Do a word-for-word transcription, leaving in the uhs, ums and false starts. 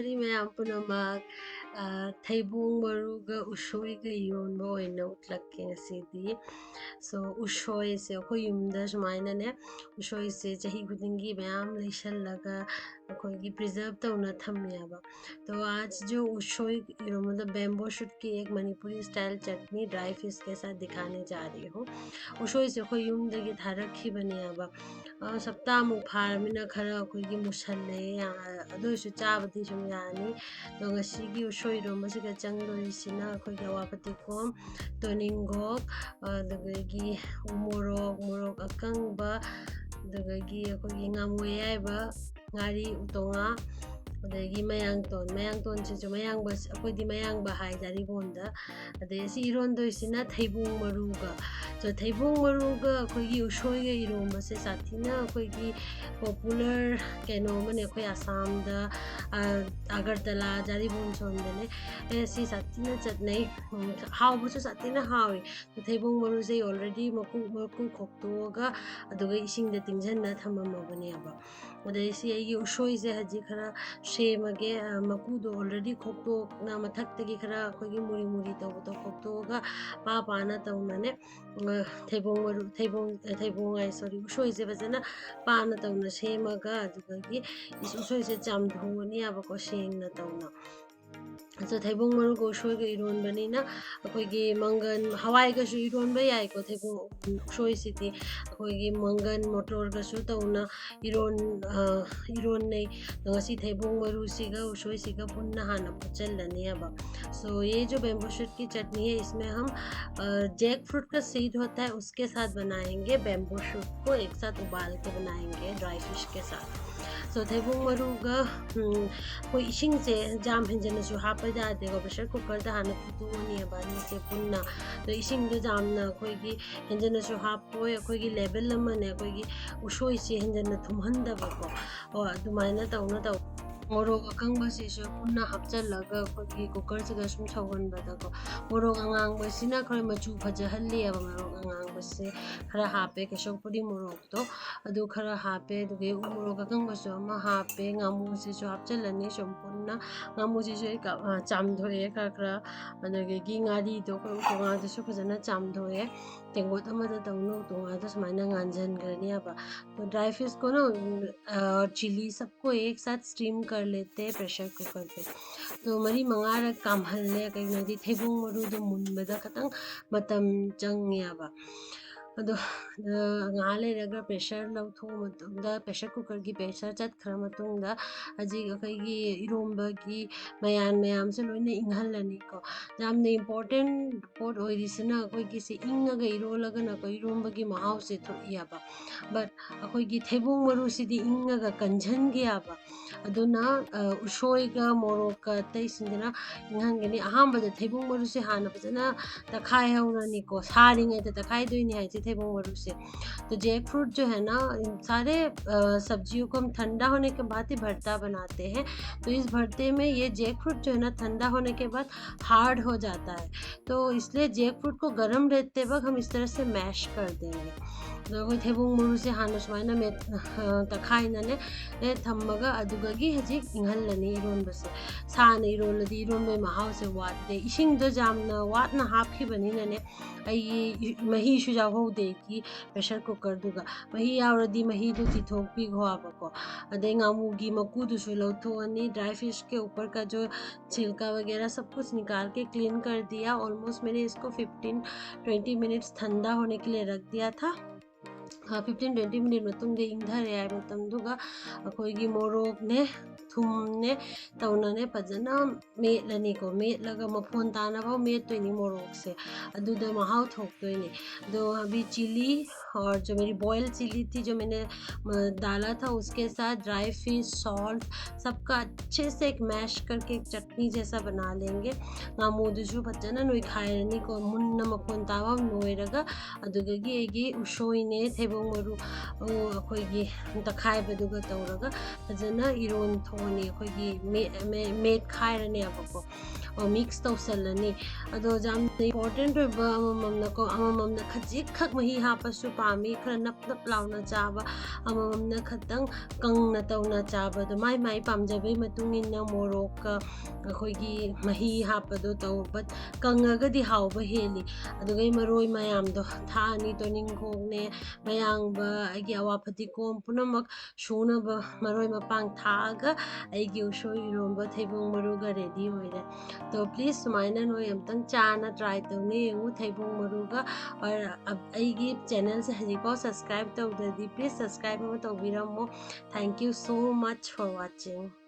ꯃꯌꯥꯝ ꯄꯨꯝꯅꯃꯛ꯫ ꯑ, ꯊꯩꯕꯣꯡ ꯃꯔꯨꯒ ꯎꯁꯣꯏꯒ ꯏꯔꯣꯟꯕ ꯑꯣꯏꯅ ꯎꯠꯂꯛꯀꯦ ꯉꯁꯤꯗꯤ꯫ So, ꯎꯁꯣꯏꯁꯦ ꯑꯩꯈꯣꯏ ꯌꯨꯝꯗ ꯁꯨꯃꯥꯏꯅꯅꯦ, ꯎꯁꯣꯏꯁꯦ ꯆꯍꯤ ꯈꯨꯗꯤꯡꯒꯤ ꯃꯌꯥꯝ ꯂꯩꯁꯜꯂꯒ ꯑꯩꯈꯣꯏꯒꯤ preserve ꯇꯧꯅ ꯊꯝꯃꯦꯕ꯫ तो आज जो उसोई इरोमतलब bamboo shoot की एक मणिपुरी style चटनी dry fish के साथ दिखाने जा रही हूँ। ꯎꯁꯣꯏꯁꯦ ꯑꯩꯈꯣꯏ ꯌꯨꯝꯗꯒꯤ ꯊꯥꯔꯛꯈꯤꯕꯅꯦꯕ꯫ ꯑ, ꯍꯞꯇꯥꯃꯨꯛ ꯐꯥꯔꯃꯤꯅ ꯈꯔ ꯑꯩꯈꯣꯏꯒꯤ ꯃꯨꯁꯜꯂꯦ, ꯑ, ꯑꯗꯨ ꯑꯣꯏꯔꯁꯨ ꯆꯥꯕꯗꯤ ꯁꯨꯝ ꯌꯥꯅꯤ꯫ ꯑꯗꯣ ꯉꯁꯤꯒꯤ ꯎꯁꯣꯏ ꯏꯔꯣꯝꯕꯁꯤꯗ ꯆꯪꯗꯣꯔꯤꯁꯤꯅ ꯑꯩꯈꯣꯏꯒꯤ ꯑꯋꯥ ꯐꯗꯤꯒꯣꯝ, ꯇꯣꯅꯤꯡꯈꯣꯛ, ꯑꯗꯨꯗꯒꯤ ꯎꯃꯣꯔꯣꯛ, ꯃꯣꯔꯣꯛ ꯑꯀꯪꯕ, ꯑꯗꯨꯗꯒꯤ ꯑꯩꯈꯣꯏꯒꯤ ꯉꯥꯃꯨ ꯑꯌꯥꯏꯕ, ꯉꯥꯔꯤ, ꯎꯇꯣꯡꯉꯥ, ꯑꯗꯒꯤ ꯃꯌꯥꯡꯇꯣꯟ꯫ ꯃꯌꯥꯡꯇꯣꯟꯁꯤꯁꯨ ꯃꯌꯥꯡꯕ, ꯑꯩꯈꯣꯏꯗꯤ ꯃꯌꯥꯡꯕ ꯍꯥꯏ ꯖꯥꯔꯤꯕꯣꯟꯗ꯫ ꯑꯗꯩ ꯑꯁꯤ ꯏꯔꯣꯟꯗꯣꯏꯁꯤꯅ ꯊꯩꯕꯣꯡ ꯃꯔꯨꯒ꯫ So, ꯊꯩꯕꯣꯡ ꯃꯔꯨꯒ ꯑꯩꯈꯣꯏꯒꯤ ꯎꯁꯣꯏꯒ ꯏꯔꯣꯝꯕꯁꯦ ꯁꯥꯊꯤꯅ ꯑꯩꯈꯣꯏꯒꯤ popular ꯀꯩꯅꯣ ꯑꯃꯅꯦ ꯑꯩꯈꯣꯏ ꯑꯁꯥꯝꯗ, ꯑ, ꯑꯒꯔꯇꯂꯥ, ꯖꯥꯔꯤꯕꯣꯟ ꯁꯣꯝꯗꯅꯦ꯫ ꯑꯦ, ꯁꯤ ꯁꯥꯊꯤꯅ ꯆꯠꯅꯩ꯫ ꯎꯝ, ꯍꯥꯎꯕꯁꯨ ꯁꯥꯊꯤꯅ ꯍꯥꯎꯏ꯫ ꯊꯩꯕꯣꯡ ꯃꯔꯨꯁꯦ already ꯃꯀꯨ, ꯃꯀꯨ ꯈꯣꯛꯇꯣꯛꯑꯒ ꯑꯗꯨꯒ ꯏꯁꯤꯡꯗ ꯇꯤꯡꯁꯤꯟꯅ ꯊꯝꯃꯝꯃꯕꯅꯦꯕ꯫ ꯑꯗꯩ ꯁꯤ ꯑꯩꯒꯤ ꯎꯁꯣꯏꯁꯦ ꯍꯧꯖꯤꯛ ꯈꯔ ꯁꯦꯝꯃꯒꯦ꯫ ꯑ, ꯃꯀꯨꯗꯣ already ꯈꯣꯛꯇꯣꯛꯅ ꯃꯊꯛꯇꯒꯤ ꯈꯔ ꯑꯩꯈꯣꯏꯒꯤ ꯃꯨꯔꯤ ꯃꯨꯔꯤ ꯇꯧꯕꯗꯣ ꯈꯣꯛꯇꯣꯛꯑꯒ ꯄꯥ ꯄꯥꯅ ꯇꯧꯅꯅꯦ, ꯑ, ꯊꯩꯕꯣꯡ ꯃꯔꯨ, ꯊꯩꯕꯣꯡ, ꯑ, ꯊꯩꯕꯣꯡ ꯍꯥꯏ, sorry, ꯎꯁꯣꯏꯁꯦ ꯐꯖꯅ ꯄꯥꯅ ꯇꯧꯅ ꯁꯦꯝꯃꯒ ꯑꯗꯨꯗꯒꯤ ꯏꯁ-, ꯎꯁꯣꯏꯁꯦ ꯆꯥꯝꯊꯣꯛꯑꯅꯦꯕꯀꯣ ꯁꯦꯡꯅ ꯇꯧꯅ꯫ ꯑꯗꯣ ꯊꯩꯕꯣꯡ ꯃꯔꯨꯒ ꯎꯁꯣꯏꯒ ꯏꯔꯣꯟꯕꯅꯤꯅ ꯑꯩꯈꯣꯏꯒꯤ ꯃꯪꯒꯟ, ꯍꯋꯥꯏꯒꯁꯨ ꯏꯔꯣꯟꯕ ꯌꯥꯏꯀꯣ꯫ ꯊꯩꯕꯣꯡ, ꯎꯁꯣꯏꯁꯤꯗꯤ ꯑꯩꯈꯣꯏꯒꯤ ꯃꯪꯒꯟ, ꯃꯣꯇꯣꯔꯒꯁꯨ ꯇꯧꯅ ꯏꯔꯣꯟ, ꯑ, ꯏꯔꯣꯟꯅꯩ꯫ ꯑꯗꯣ ꯉꯁꯤ ꯊꯩꯕꯣꯡ ꯃꯔꯨꯁꯤꯒ ꯎꯁꯣꯏꯁꯤꯒ ꯄꯨꯟꯅ ꯍꯥꯟꯅ ꯐꯨꯠꯆꯜꯂꯅꯦꯕ꯫ So, ये जो bamboo shoot की चटनी है, इसमें हम, अ, जैकफ्रूट का सीड होता है, उसके साथ बनाएंगे, bamboo shoot को एक साथ उबाल के बनाएंगे dry fish के साथ। So, ꯊꯩꯕꯣꯡ ꯃꯔꯨꯒ, ꯎꯝ, ꯑꯩꯈꯣꯏ ꯏꯁꯤꯡꯁꯦ ꯌꯥꯝ ꯍꯦꯟꯖꯟꯅꯁꯨ ꯍꯥꯞꯄ ꯌꯥꯗꯦꯀꯣ, pressure cookerꯗ ꯍꯥꯟꯅ ꯐꯨꯠꯇꯣꯛꯑꯅꯦꯕ ꯑꯅꯤꯁꯦ ꯄꯨꯟꯅ꯫ ꯑꯗꯣ ꯏꯁꯤꯡꯗꯣ ꯌꯥꯝꯅ ꯑꯩꯈꯣꯏꯒꯤ ꯍꯦꯟꯖꯟꯅꯁꯨ ꯍꯥꯞꯄꯣꯏ, ꯑꯩꯈꯣꯏꯒꯤ level ꯑꯃꯅꯦ, ꯑꯩꯈꯣꯏꯒꯤ ꯎꯁꯣꯏꯁꯦ ꯍꯦꯟꯖꯟꯅ ꯊꯨꯝꯍꯟꯗꯕꯀꯣ꯫ ꯑꯣ, ꯑꯗꯨꯃꯥꯏꯅ ꯇꯧꯅ ꯇꯧ꯫ ꯃꯣꯔꯣꯛ ꯑꯀꯪꯕꯁꯤꯁꯨ ꯄꯨꯟꯅ ꯍꯥꯞꯆꯤꯜꯂꯒ ꯑꯩꯈꯣꯏꯒꯤ ꯀꯨꯀꯔꯁꯤꯗ ꯁꯨꯝ ꯁꯧꯍꯟꯕꯗꯀꯣ, ꯃꯣꯔꯣꯛ ꯑꯉꯥꯡꯕꯁꯤꯅ ꯑꯩꯈꯣꯏ ꯃꯆꯨ ꯐꯖꯍꯜꯂꯦꯕ꯫ ꯃꯣꯔꯣꯛ ꯑꯉꯥꯡꯕꯁꯦ ꯈꯔ ꯍꯥꯞꯄꯦ, ꯀꯦꯁꯣꯄꯨꯔꯤ ꯃꯣꯔꯣꯛꯇꯣ ꯑꯗꯨ ꯈꯔ ꯍꯥꯞꯄꯦ, ꯑꯗꯨꯒꯤ ꯎ ꯃꯣꯔꯣꯛ ꯑꯀꯪꯕꯁꯨ ꯑꯃ ꯍꯥꯞꯄꯦ, ꯉꯥꯃꯨꯁꯤꯁꯨ ꯍꯥꯞꯆꯤꯜꯂꯅꯤ ꯁꯨꯝ ꯄꯨꯟꯅ꯫ ꯉꯥꯃꯨꯁꯤꯁꯨ ꯑꯩ ꯀ-, ꯑ, ꯆꯥꯝꯊꯣꯛꯑꯦ ꯈꯔ ꯈꯔ, ꯑꯗꯨꯗꯒꯤ ꯉꯥꯔꯤꯗꯣ ꯑꯩꯈꯣꯏ ꯎꯇꯣꯡꯉꯥꯗꯨꯁꯨ ꯐꯖꯅ ꯆꯥꯝꯊꯣꯛꯑꯦ꯫ ꯇꯦꯡꯀꯣꯠ ꯑꯃꯗ ꯇꯧꯅ ꯎꯇꯣꯡꯉꯥꯗꯣ ꯁꯨꯃꯥꯏꯅ ꯉꯥꯟꯁꯤꯟꯈ꯭ꯔꯅꯦꯕ꯫ तो ड्राई फिश को ना, अ, चिली सबको एक साथ स्टीम कर लेते हैं प्रेशर कुकर पे। तो ꯃꯔꯤ ꯃꯉꯥꯔꯛ ꯀꯥꯝꯍꯜꯂꯦ, ꯀꯩꯒꯤꯅꯣꯗꯤ ꯊꯩꯕꯣꯡ ꯃꯔꯨꯗꯣ ꯃꯨꯟꯕꯗ ꯈꯤꯇꯪ ꯃꯇꯝ ꯆꯪꯉꯦꯕ꯫ ꯑꯗꯣ, ꯑ, ꯉꯥꯏꯍꯥꯛ ꯂꯩꯔꯒ ꯄ꯭ꯔꯦꯁꯔ ꯂꯧꯊꯣꯛꯑ ꯃꯇꯨꯡꯗ, ꯄ꯭ꯔꯦꯁꯔ ꯀꯨꯀꯔꯒꯤ ꯄ꯭ꯔꯦꯁꯔ ꯆꯠꯈ꯭ꯔ ꯃꯇꯨꯡꯗ, ꯍꯧꯖꯤꯛ ꯑꯩꯈꯣꯏꯒꯤ ꯏꯔꯣꯝꯕꯒꯤ ꯃꯌꯥꯟ ꯃꯌꯥꯝꯁꯦ ꯂꯣꯏꯅ ꯏꯪꯍꯜꯂꯅꯤꯀꯣ꯫ ꯌꯥꯝꯅ ꯏꯝꯄꯣꯔꯇꯦꯟ ꯄꯣꯠ ꯑꯣꯏꯔꯤꯁꯤꯅ ꯑꯩꯈꯣꯏꯒꯤꯁꯦ ꯏꯪꯉꯒ ꯏꯔꯣꯜꯂꯒꯅ ꯑꯩꯈꯣꯏ ꯏꯔꯣꯝꯕꯒꯤ ꯃꯍꯥꯎꯁꯦ ꯊꯣꯛꯏ ꯍꯥꯏꯕ꯫ But ꯑꯩꯈꯣꯏꯒꯤ ꯊꯩꯕꯣꯡ ꯃꯔꯨꯁꯤꯗꯤ ꯏꯪꯉꯒ ꯀꯟꯖꯟꯒꯤ ꯍꯥꯏꯕ꯫ ꯑꯗꯨꯅ, ꯑ, ꯎꯁꯣꯏꯒ ꯃꯣꯔꯣꯛꯀ ꯑꯇꯩꯁꯤꯡꯗꯨꯅ ꯏꯪꯍꯟꯒꯅꯤ꯫ ꯑꯍꯥꯟꯕꯗ ꯊꯩꯕꯣꯡ ꯃꯔꯨꯁꯦ ꯍꯥꯟꯅ ꯐꯖꯅ ꯇꯛꯈꯥꯏꯍꯧꯔꯅꯤꯀꯣ꯫ ꯁꯥꯔꯤꯉꯩꯗ ꯇꯛꯈꯥꯏꯗꯣꯏꯅꯤ ꯍꯥꯏꯁꯦ ꯊꯩꯕꯣꯡ ꯃꯔꯨꯁꯦ꯫ तो जैकफ्रूट जो है ना, इन सारे, अ, सब्जियों को हम ठंडा होने के बाद ही भरता बनाते हैं। तो इस भरते में ये जैकफ्रूट जो है ना, ठंडा होने के बाद हार्ड हो जाता है, तो इसलिए जैकफ्रूट को गर्म रहते वक्त हम इस तरह से मैश कर देंगे। ꯑꯗꯣ ꯑꯩꯈꯣꯏ ꯊꯩꯕꯣꯡ ꯃꯔꯨꯁꯦ ꯍꯥꯟꯅ ꯁꯨꯃꯥꯏꯅ ꯃꯦꯠ-, ꯑ, ꯇꯛꯈꯥꯏꯅꯅꯦ, ꯑꯦ, ꯊꯝꯃꯒ ꯑꯗꯨꯗꯒꯤ ꯍꯧꯖꯤꯛ ꯏꯪꯍꯜꯂꯅꯤ ꯏꯔꯣꯟꯕꯁꯦ꯫ ꯁꯥꯅ ꯏꯔꯣꯜꯂꯗꯤ ꯏꯔꯣꯟꯕꯒꯤ ꯃꯍꯥꯎꯁꯦ ꯋꯥꯠꯂꯦ꯫ ꯏꯁꯤꯡꯗꯣ ꯌꯥꯝꯅ ꯋꯥꯠꯅ ꯍꯥꯞꯈꯤꯕꯅꯤꯅꯅꯦ, ꯑꯩꯒꯤ ꯏ-, ꯃꯍꯤꯁꯨ ꯌꯥꯎꯍꯧꯗꯦ ꯑꯩꯒꯤ ꯄ꯭ꯔꯦꯁꯔ ꯀꯨꯀꯔꯗꯨꯒ꯫ ꯃꯍꯤ ꯌꯥꯎꯔꯗꯤ ꯃꯍꯤꯗꯨ ꯆꯤꯊꯣꯛꯄꯤꯈꯣ ꯍꯥꯏꯕꯀꯣ꯫ ꯑꯗꯩ ꯉꯥꯃꯨꯒꯤ ꯃꯀꯨꯗꯨꯁꯨ ꯂꯧꯊꯣꯛꯑꯅꯤ, ड्राई फिश के ऊपर का जो छिलका वगैरह सब कुछ निकाल के क्लीन कर दिया। ऑलमोस्ट मैंने इसको फिफ्टीन ट्वेंटी मिनट्स ठंडा होने के लिए रख दिया था। ꯐꯤꯐꯇꯤꯟ ꯇ꯭ꯋꯦꯟꯇꯤ ꯃꯤꯅꯤꯠ ꯃꯇꯨꯡꯗ ꯏꯪꯊꯔꯦ ꯍꯥꯏꯕ ꯃꯇꯝꯗꯨꯒ ꯑꯩꯈꯣꯏꯒꯤ ꯃꯣꯔꯣꯛꯅꯦ, ꯊꯨꯝꯅꯦ ꯇꯧꯅꯅꯦ ꯐꯖꯅ ꯃꯦꯠꯂꯅꯤꯀꯣ꯫ ꯃꯦꯠꯂꯒ ꯃꯐꯣꯟ ꯇꯥꯅꯕ ꯃꯦꯠꯇꯣꯏꯅꯤ ꯃꯣꯔꯣꯛꯁꯦ, ꯑꯗꯨꯗ ꯃꯍꯥꯎ ꯊꯣꯛꯇꯣꯏꯅꯤ꯫ ꯑꯗꯣ अभी चिली और जो मेरी बॉइल्ड चिली थी, जो मैंने, अ, डाला था, उसके साथ ड्राई फिश, सॉल्ट, सबका अच्छे से एक मैश करके एक चटनी जैसा बना लेंगे। ꯉꯥꯃꯨꯗꯨꯁꯨ ꯐꯖꯅ ꯅꯣꯏꯈꯥꯏꯔꯅꯤꯀꯣ, ꯃꯨꯟꯅ ꯃꯐꯣꯟ ꯇꯥꯕ ꯑꯃ ꯅꯣꯏꯔꯒ, ꯑꯗꯨꯗꯒꯤ ꯑꯩꯒꯤ ꯎꯁꯣꯏꯅꯦ, ꯊꯩꯕꯣꯡ ꯊꯩꯕꯣꯡ ꯃꯔꯨ, ꯑ, ꯑꯩꯈꯣꯏꯒꯤ ꯇꯛꯈꯥꯏꯕꯗꯨꯒ ꯇꯧꯔꯒ ꯐꯖꯅ ꯏꯔꯣꯟ ꯊꯣꯛꯑꯅꯤ꯫ ꯑꯩꯈꯣꯏꯒꯤ ꯃꯦ-, ꯃꯦ-, ꯃꯦꯠꯈꯥꯏꯔꯅꯦꯕꯀꯣ, ꯑ, ꯃꯤꯛꯁ ꯇꯧꯁꯜꯂꯅꯤ꯫ ꯑꯗꯣ ꯌꯥꯝꯅ ꯏꯝꯄꯣꯔꯇꯦꯟ ꯑꯣꯏꯕ ꯑꯃꯃꯝꯅꯀꯣ, ꯑꯃꯃꯝꯅ ꯈꯖꯤꯛꯈꯛ ꯃꯍꯤ ꯍꯥꯞꯄꯁꯨ ꯄꯥꯝꯃꯤ, ꯈꯔ ꯅꯞ ꯅꯞ ꯂꯥꯎꯅ ꯆꯥꯕ, ꯑꯃꯃꯝꯅ ꯈꯇꯪ ꯀꯪꯅ ꯇꯧꯅ ꯆꯥꯕꯗꯣ, ꯃꯥꯏ ꯃꯥꯏ ꯄꯥꯝꯖꯕꯩ ꯃꯇꯨꯡ ꯏꯟꯅ ꯃꯣꯔꯣꯛꯀ ꯑꯩꯈꯣꯏꯒꯤ ꯃꯍꯤ ꯍꯥꯞꯄꯗꯣ ꯇꯧ꯫ But ꯀꯪꯉꯒꯗꯤ ꯍꯥꯎꯕ ꯍꯦꯜꯂꯤ꯫ ꯑꯗꯨꯒ ꯑꯩ ꯃꯔꯣꯏ ꯃꯌꯥꯝꯗꯣ ꯊꯥꯛꯑꯅꯤ, ꯇꯣꯅꯤꯡꯈꯣꯛꯅꯦ, ꯃꯌꯥꯡꯕ, ꯑꯩꯒꯤ ꯑꯋꯥ ꯐꯗꯤꯒꯣꯝ ꯄꯨꯝꯅꯃꯛ ꯁꯨꯅꯕ ꯃꯔꯣꯏ ꯃꯄꯥꯡ ꯊꯥꯛꯑꯒ ꯑꯩꯒꯤ ꯎꯁꯣꯏ ꯏꯔꯣꯝꯕ ꯊꯩꯕꯣꯡ ꯃꯔꯨꯒ ꯔꯦꯗꯤ ꯑꯣꯏꯔꯦ꯫ ꯑꯗꯣ ꯄ꯭ꯂꯤꯁ ꯁꯨꯃꯥꯏꯅ ꯅꯣꯏ ꯑꯝꯇꯪ ꯆꯥꯅ ꯇ꯭ꯔꯥꯏ ꯇꯧꯅ ꯌꯦꯡꯉꯨ ꯊꯩꯕꯣꯡ ꯃꯔꯨꯒ꯫ ꯑꯣꯔ ꯑꯩꯒꯤ ꯆꯦꯅꯦꯜꯁꯦ ꯍꯧꯖꯤꯛꯐꯥꯎ ꯁꯕꯁꯀ꯭ꯔꯥꯏꯕ ꯇꯧꯗ꯭ꯔꯗꯤ ꯄ꯭ꯂꯤꯁ ꯁꯕꯁꯀ꯭ꯔꯥꯏꯕ ꯑꯃ ꯇꯧꯕꯤꯔꯝꯃꯣ꯫ Thank you so much for watching.